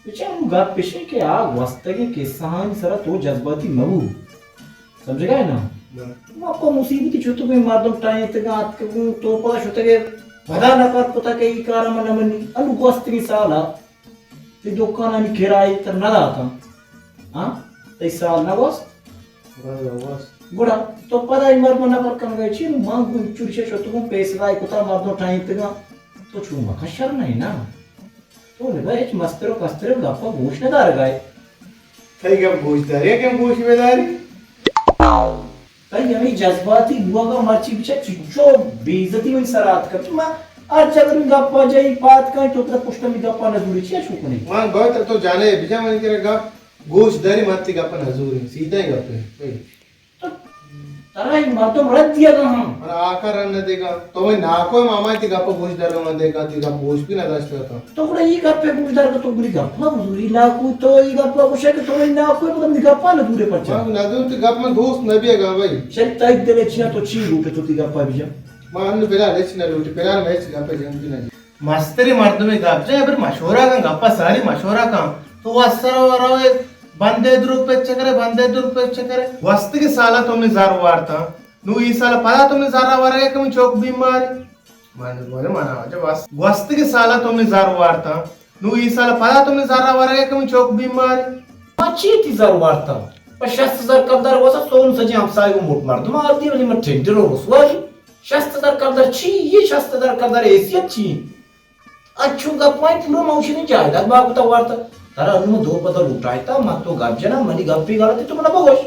بچار، گپ اش انت کہ آ گوستگیں کسہانی سرا تو جذباتی مہ بو۔ سمجھگا ئے نا؟ بلے۔ ما پہ مصیبتی چتو کہ مردم ٹاہینتگاں، اتکگوں، تو پدا شتگ ئے، پدا نپر کتگ کہ اے کار ءَ من نہ منی۔ انوں گوستگیں سال ءَ تئی دکانانی کرایہ ترا نہ داتاں۔ ہاں؟ تئی سال نہ گوست؟ بلے گوست۔ گڑا تو پدا اے مردم نپر کنگ ءَ چی؟ من گوں چرشے شتگوں، پیسلہ ءَ کتا، مردم ٹاہینتگاں۔ تو چون مکن، شر نہ ایں نا؟ تو نگاہ ہچ مستر و کستر گپ ءَ گوش نہ دارگ ءَ ئے۔ تئی گپ گوش داری کہ گوش بداری؟ تئی ہمے جذباتی بوگ ءَ مرچی بچار چنچو بے عزتی منی سرا اتکگ کہ ما ہر جاگہ منی گپ ءَ جئی پاد کن، تو پدا پشت ءَ منی گپ ءَ نہ زوری، چیا چو کنی؟ من گوشت تو جانے بجا منی کرا گپ گوش داری، من تئی گپ ءَ نہ زوریں، سیدھا گپ ایں۔ تو ترا اے مردم رد دیگ ءَ ہم۔ من آکا رد نہ دیگ ءَ۔ تو منی ناکو ئے، ما تئی گپ ءَ گوش دار، من دیگ ءَ تئی گپ گوش بھی نہ داشتگ اتاں۔ تو گڑا اے گپ ءَ گوش دار کہ تو منی گپ ءَ بزوری، ناکو تو اے گپ ءَ گوش ئے کہ تو منی ناکو ئے، پدا منی گپ ءَ نہ زورے پرچا؟ من نہ زوریں، تئی گپ من دوست نہ بیگ ءَ بھائی۔ شری تئی دل ءَ چیا تو چی لوٹ ئے تو تئی گپ ءَ بجا؟ من انوں فی الحال ہچ نہ لوٹیں، فی الحال من ہچ گپ ءَ جنگ نہ۔ مستریں مردمے گپ جن، بر مشورہ کن، گپا ساری مشورہ کن۔ تو وسر و روے بندے درو پچ کرے، بندے درو پچ کرے۔ گوستگیں سالا تو منی زر وارتا، نو ای سال پدا تو منی زر ورگے کہ من چوک بیماری۔ من گونے منا وجہ بس۔ گوستگیں سالا تو منی زر وارتا، نو ای سال پدا تو منی زر ورگے کہ من چوک بیماری۔ ما چی تئی زر وارتا؟ پہ شست ہزار کلدار واسا سون سجیں ہمسائے و ملک مردم آردی، ولی من ٹینڈر و رسوائی۔ شست ہزار کلدار چی؟ یہ شست ہزار کلدار حیثیت چی؟ انچو گپاں پورا موشنی جائیداد باکتا وارتا۔ ترا انو دو پدا لوٹائیتا، من تو گپ جنا، منی گپی غلطی تو منا بگوش۔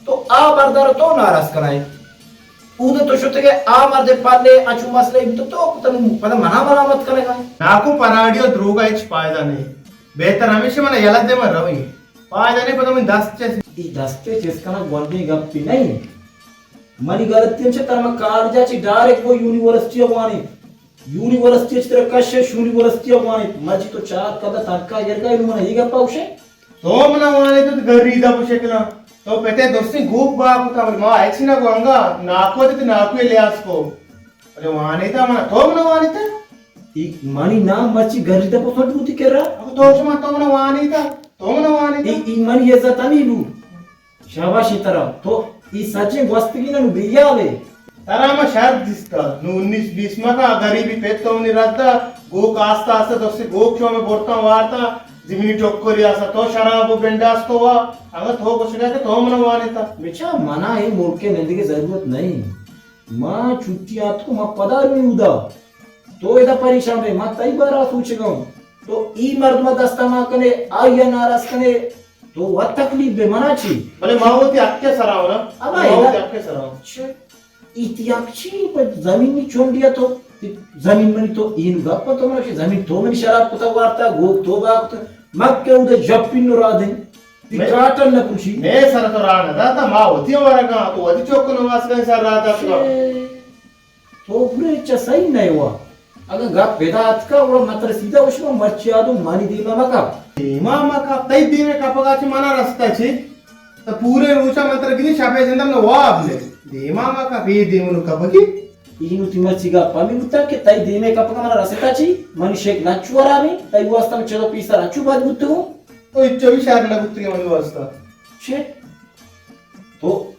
تو آ بردار تو ناراض کنائے۔ اود تو شتگے آ مرد پلے، انچو مسئلہ تو تو پدا منا ملامت کنگا۔ ناکو پراڈی و دروگا ہچ فائدہ نہیں۔ بہتر ہمیشہ منا یلہ دے من روی۔ فائدہ نہیں پدا من دست چس۔ ای دست چس کنا گونڈی گپی نہیں۔ منی غلطی ہم چہ ترا من کالجا چی ڈائریکٹ وہ یونیورسٹی وانی۔ یونیورسٹی چ ترا کش اش، یونیورسٹی ء وانیت۔ مرچی تو چار کلدار تنخواہ گرگ ء ئے، نوں من ء اے گپ ء گوش ئے؟ تو من ء وانیت ات گریدہ پہ شکلاں۔ تو پت ء درستیں گوک بہا کتا، بلے ما ہچ نہ گو، انگا ناکو ات، ناکو ء لحاظ کو۔ بلے وانیت ء من ء، تو من ء وانیت ء؟ اے منی نام مرچی گریدہ پہ سنٹ بوتی کرا؟ اگو تو چہ من، تو من ء وانیت ء، تو من ء وانیت ء؟ اے، اے منی عزت ہمے بوت۔ شاباشی ترا، تو ای سجیں گوستگی نہ نو بیال ئے۔ ترا ما شر دیستا، نو انیس بیس مکا، غریبی پت تو منی رد دا، گوک آستا آستا دوستی گوک چو میں برتاں وارتا، زمینی ٹکری آستا تو شراب و بنڈاس کو وا، اگر تو گوشگا کہ تو من وانیتا۔ بچا منا اے ملک ء نندگے ضرورت نہیں۔ ما چھٹی آتکو ما پدا روی اودا۔ تو ادا پریشان بے، ما تئی بارا سوچگا ہوں۔ تو ای مردم دستا ما کنے، آئی ناراض کنے، تو وت تکلیف بے، منا چی؟ بلے ما وتی حق ء سرا ہوں نا۔ ابا ما ادا وتی حق ء سرا ہوں۔ چے؟ ایتی حق چی؟ پہ زمینی چنڈی ء تو، زمین منی تو این گپ تو منا کہ زمین تو منی شراب کتا وارتا، گوک تو با کتا، مکہ اود جپین نو را دیں۔ تی میں کاٹن نہ پوچی۔ میں سر تو را نہ داتا، ما وتی ورگا، تو وتی چوک نماز کن سر را داتا۔ چے؟ تو پورے چہ صحیح نہ وا۔ اگاں گپ پیدا اتکا، گڑا من ترا سیدھا گوشگا، مرچی آ دو منی دیما مکپ۔ دیما مکپ، تئی دیما کپگا چہ منا رستہ چی؟ تو پورے روچا من ترا گندی، شپے جندم نہ واب نے۔ دیما مکپ، اے دیما نو کپگی؟ اینو تی مرچی گپ ہمے بوتا کہ تئی دیما کپگا منا رستا چی؟ منی شکل انچو حرابی، تئی واسطہ من چلو پیسر انچو بد بوتگوں۔ تو اچو بھی شر نہ بوتگے منی واسطہ۔ چے؟ تو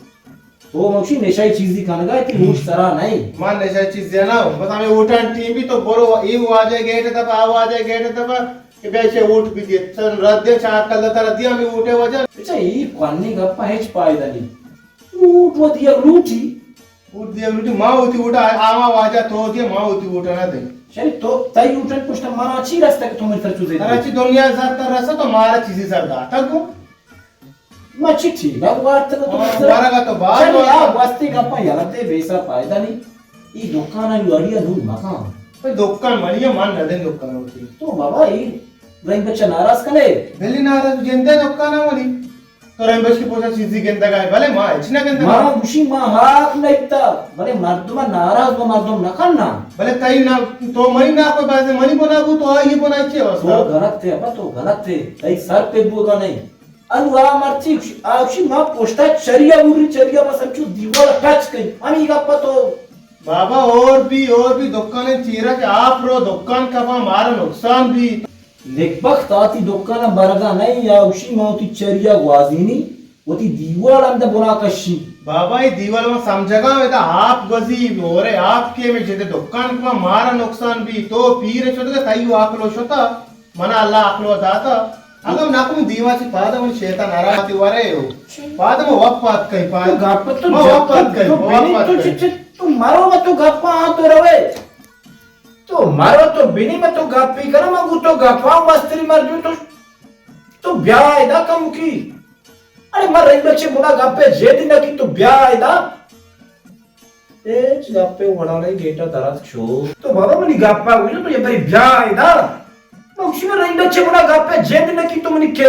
تو موشی نشہ چیزی کنگا تی ہوش سرا نہیں۔ من نشہ چیزی نہ ہوں، بس ہمیں ووٹان ٹیم بھی تو برو، اے واجہ گیٹ دبا، آ واجہ گیٹ دبا، کہ بیشے ووٹ بھی دیت۔ سن رد دے، چار کل تر دیا ہمیں ووٹے وجہ۔ اچھا، اے کوانی گپا ہچ فائدہ نہیں۔ ووٹ و دیا لوٹی۔ ووٹ دیا لوٹی، ما ہوتی ووٹا، آما واجہ تو دیا، ما ہوتی ووٹا نہ دے۔ شری تو، تئی ووٹن پشت مارا چی رستا کہ تو من سر چوزے؟ ترا چی دنیا سر تر رستا تو مارا چیزی سر داتا کو؟ ما چی ٹھیک ہے، وارتگ تو مارا تو بار چل بار۔ یا واسطے گپا یلہ دے، بے سر فائدہ نہیں۔ ای دکان آئی اڑیا نور مکان۔ بھئی دکان منی ہے، من نہ دیں دکان ہوتی۔ تو بابا ای رنگ بچہ ناراض کنے۔ بلی ناراض جندے دکان آ منی۔ تو رنگ بچ کے پوچھا چیزی گندگا ہے، بلے ما اچ نہ گندگا۔ ما گوشی ما حق نہیں تا، بلے مردم ناراض و مردم نہ کرنا۔ بلے تئی نہ، تو منی نہ کوئی بازے منی بنا بو تو آئی بنا چی واسطہ؟ تو غلط ہے، ابا تو غلط ہے، تئی سر پہ بوگا نہیں۔ انو آ مرچی آ گوشی ما پشتا چریا بوری، چریا بس انچو دیوال ٹچ کئی۔ ہمی گپا تو بابا اور بھی، اور بھی دکان چیرا کہ آپ رو دکان کپا مارا نقصان بھی۔ نیکبخت آ تی دکان ءَ برگا نئے، یا اوشی ما وتی چریا گوازینی، وتی دیوال ہم دہ بنا کشی۔ بابا، اے دیوال ما سمجھگا ادا آپ گوزی، مورے آپ کے میں جدے دکان کو مارا نقصان بی، تو پیر شدگا تئیو عقل شتا، منا اللہ عقل داتا۔ اگم نکم دیوا چی پادا من شیطان آرا تی ورے ہو۔ پادا ما وپ پات کئی پادا۔ تو گپ تو ما وپ پات کئی، تو ما وپ بینی پات تو کئی۔ چ-، چ-، تو مرو ما تو گپا آ تو روے۔ تو مرو تو بینی ما تو گپی کرا، ما گو تو گپا مستری مردو تو، تو بیا ادا کم کی۔ ارے ما رنگ بچے بنا گپے جیدی نہ کی تو بیا ادا۔ ہچ گپے وڑا نہیں گیٹا درات شو۔ تو بابا منی گپا گوشو تو یہ بری بیا ادا۔ ما گوشی ما رنگ بچے بنا گپے جیدی نہ کی تو منی کے۔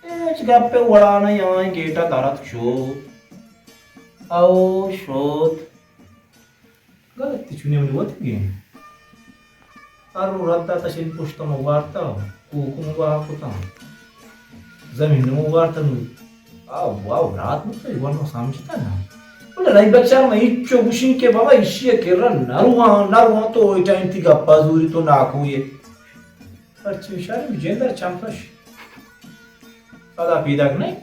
ہچ گپے وڑا نہیں آئیں گیٹا درات شو۔ او شوت۔ گلتی چونی منی وتگیں۔ ہر رو رد داتا شری پشتم وارتا، کوکم وا کتا۔ زمین نمو وارتا نو۔ آ، واو، رات نو تو ورنو سمجھتا نا۔ بلے رای بچار میں ہچو گوشین کہ بابا ایشی کرا نروان، نروان تو ایٹا انتی گپا زوری تو ناکوئے۔ پرچی اشارے جندر چمپش۔ پدا پیداک نہیں۔